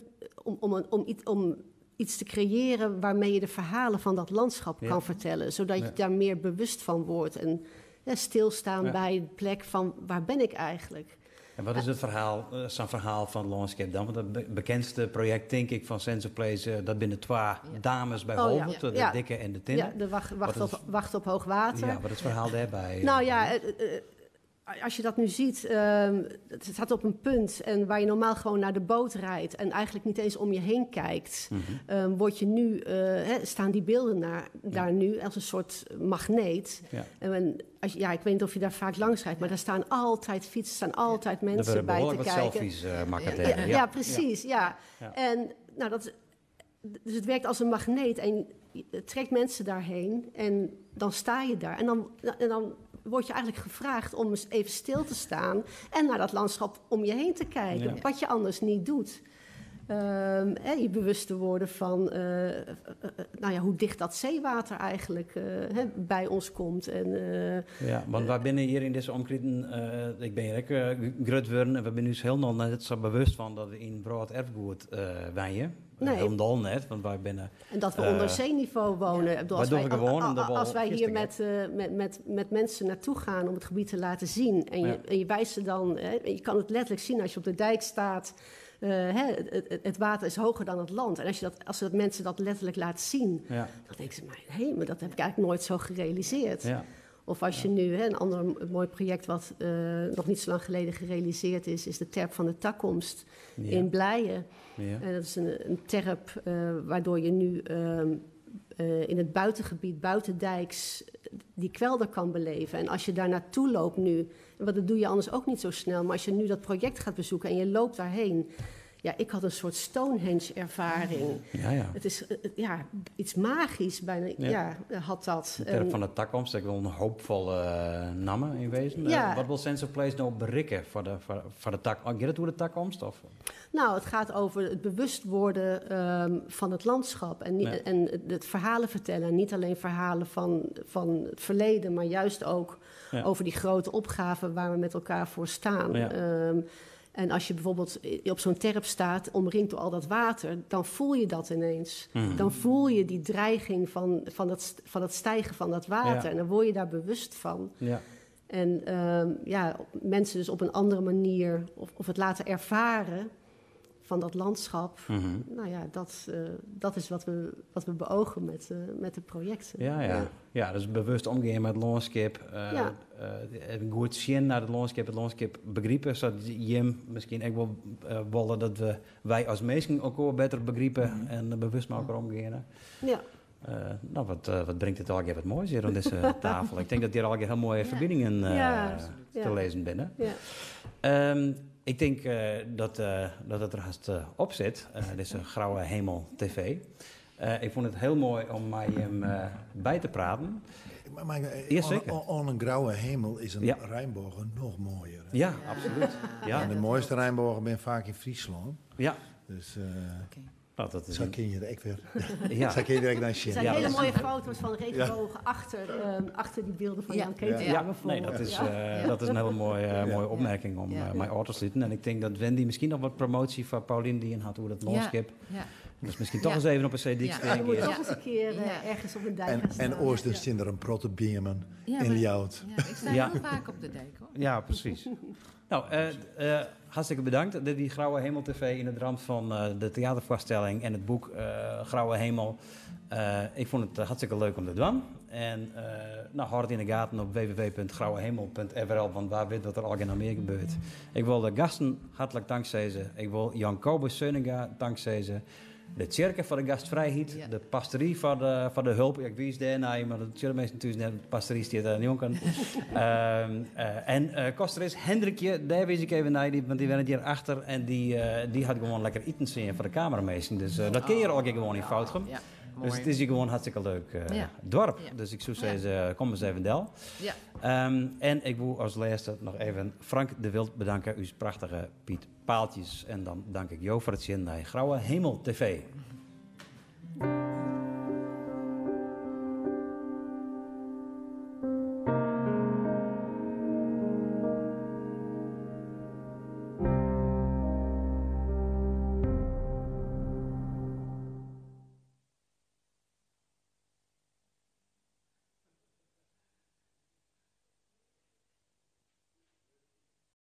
om iets te creëren waarmee je de verhalen van dat landschap kan vertellen. Zodat je daar meer bewust van wordt. En ja, stilstaan bij de plek van waar ben ik eigenlijk. En wat is het verhaal, zo'n verhaal van Landscape dan? Want het bekendste project, denk ik, van Sense of Place, dat binnen twee dames bij Holwerd, de Dikke en de Tinne. Ja, de wacht op hoog water. Ja, wat is het verhaal daarbij? Nou ja, als je dat nu ziet, het staat op een punt en waar je normaal gewoon naar de boot rijdt en eigenlijk niet eens om je heen kijkt, word je nu, hè, staan die beelden daar nu als een soort magneet. En ja, ik weet niet of je daar vaak langs rijdt, maar daar staan altijd fietsen, staan altijd mensen bij te wat kijken. Selfies maken. Ja, precies. Ja. En nou, dus het werkt als een magneet en het trekt mensen daarheen en dan sta je daar en dan word je eigenlijk gevraagd om eens even stil te staan en naar dat landschap om je heen te kijken, wat je anders niet doet. Hè, je bewust te worden van nou ja, hoe dicht dat zeewater eigenlijk hè, bij ons komt. En, Ja, want wij binnen hier in deze omkriten, ik ben hier ook grut worden en we zijn nu helemaal net zo bewust van dat we in wrâlderfgoed wenje. Nee. Helemaal net, want wij binnen. En dat we onder zeeniveau wonen. Ik bedoel, wij doen gewoon omdat we als wij hier gisteren met mensen naartoe gaan om het gebied te laten zien. En je wijst ze dan, hè, je kan het letterlijk zien als je op de dijk staat. Hè, het water is hoger dan het land. En als dat mensen dat letterlijk laat zien, dan denken ze, maar hé, maar dat heb ik eigenlijk nooit zo gerealiseerd. Of als je nu, hè, een ander mooi project wat nog niet zo lang geleden gerealiseerd is, is de Terp van de Takomst in Blije. En dat is een terp waardoor je nu in het buitengebied, buitendijks, die kwelder kan beleven. En als je daar naartoe loopt nu, want dat doe je anders ook niet zo snel, maar als je nu dat project gaat bezoeken en je loopt daarheen, Ja, ik had een soort Stonehenge-ervaring. Het is ja, iets magisch bijna, ja, had dat. De term van de toekomst, ik wil een hoopvolle namen in wezen. Wat wil Sense of Place nou bereiken voor de tak? Oh, gaat het over de toekomst? Of? Nou, het gaat over het bewust worden van het landschap en, niet, en het verhalen vertellen. En niet alleen verhalen van het verleden, maar juist ook over die grote opgaven waar we met elkaar voor staan. En als je bijvoorbeeld op zo'n terp staat, omringd door al dat water, dan voel je dat ineens. Dan voel je die dreiging van het stijgen van dat water. En dan word je daar bewust van. En ja, mensen dus op een andere manier, of het laten ervaren van dat landschap. Nou ja, dat is wat we beogen met de projecten. Ja, dus bewust omgaan met het landschap. Een goed zien naar het landschap begrijpen. Zodat Jim misschien ook wel willen dat wij als mensen ook wel beter begrijpen en bewust met elkaar omgaan. Nou, wat brengt het al wat moois hier aan deze tafel. Ik denk dat hier al heel mooie verbindingen te lezen binnen. Ik denk dat het er haast op zit, deze Grauwe Hemel TV. Ik vond het heel mooi om mij hem bij te praten. Maar Ja, zeker. On een grauwe hemel is een regenboog nog mooier, hè? Ja, absoluut. Ja. En de mooiste regenbogen ben vaak in Friesland. Dus Nou, dat is zo een kun je er echt weer. Ja. Zo kun je direct naar Er zien. zijn Ja, hele dat is mooie foto's van regenbogen achter die beelden van Jan Ketelaar bijvoorbeeld. Nee, dat is een hele mooie opmerking om, mij af te sluiten. En ik denk dat Wendy misschien nog wat promotie van Paulien die in had over dat landschap. Dus misschien toch eens even op een CD steken. Je moet toch eens een keer ergens op een dijk En gaan staan. Oors, dus zijn er een protte bemen in Ljout. Ja, ik sta heel vaak op de dijk, hoor. Ja, precies. Nou, hartstikke bedankt. Dit die Grauwe Hemel TV in het rand van de theatervoorstelling en het boek Grauwe Hemel. Ik vond het hartstikke leuk om te doen. En houd het in de gaten op w w w punt grauwe hemel punt f r l, want waar weet wat er al in meer gebeurt. Ik wil de gasten hartelijk dankzeggen. Ik wil Jan Kobus Seunnenga dankzeggen. De cirkel van de gastvrijheid, de pastorie van de hulp. Ja, ik wist daar, nee, maar dat zullen mensen natuurlijk net, de pastorie staat daar niet om. En koster is Hendrikje, daar wist ik even naar, want die werkt hier achter en die had gewoon lekker eten zien voor de camerameester. Dus dat kun je er ook gewoon in fout gaan. Dus het is hier gewoon hartstikke leuk dorp. Dus ik zou zeggen, kom eens even del. En ik wil als laatste nog even Frank de Wild bedanken, uw prachtige Piet Paaltjes. En dan dank ik Jo voor het zien naar Grauwe Hemel TV.